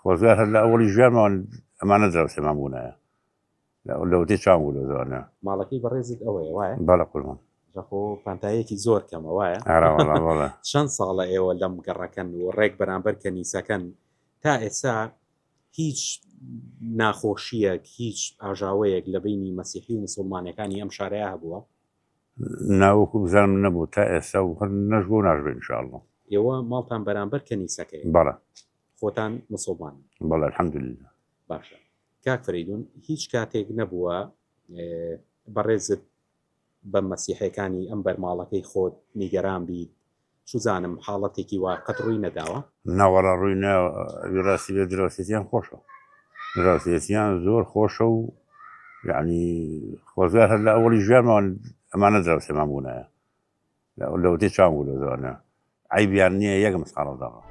خۆزگا هەر لە ئەوەڵی ژیانمان ئەمانە دراوسێمان بوونایە لەوەتەی چاوم بوو لەو زۆنە. ماڵەکەی بەڕێزت ئەوەیە وایە؟ بەڵێ قوربان. جا خۆ پانتاییەکی زۆر کەمە وایە؟ ئەرا وەڵا بەڵێ. چەند ساڵە ئێوە لەم گەڕەکەن و ڕێک بەرامبەر کەنیسەکەن تا ئێستا هیچ ناخۆشییەک هیچ ئاژاوەیەک لە بەینی مەسیحی و مسوڵمانەکانی ئەم شارەیا هەبووە؟ نا وەکو بزانم نەبوو تا ئێستا و هەر نەشبوو و ناشبێ ان شاء اللە. ئێوە ماڵتان بەرامبەر کەنیسەکەیە؟ بەڵێ. خۆتان مسوڵمانن؟ بەڵێ الحمدللە. باشە کاک فەرەیدون هیچ کاتێک نەبووە بەڕێزت بە مەسیحەکانی ئەم بەرماڵەکەی خۆت نیگەران بیت چوزانم حاڵەتێکی وا قەت ڕووی نەداوە؟ ناوەڵا ڕووی ناوە ئەوی ڕاستی بێ دراوسێتیان خۆشە دراوسێتیان زۆر خۆشە و یعنی خۆزگا هەر لە ئەوەڵی ژیانمان ئەمانە دراوسێمان بوونایە لەوەتەی چاوم بوو لە زۆنە عەیبیان نییە یەک مسقاڵە دەڕە.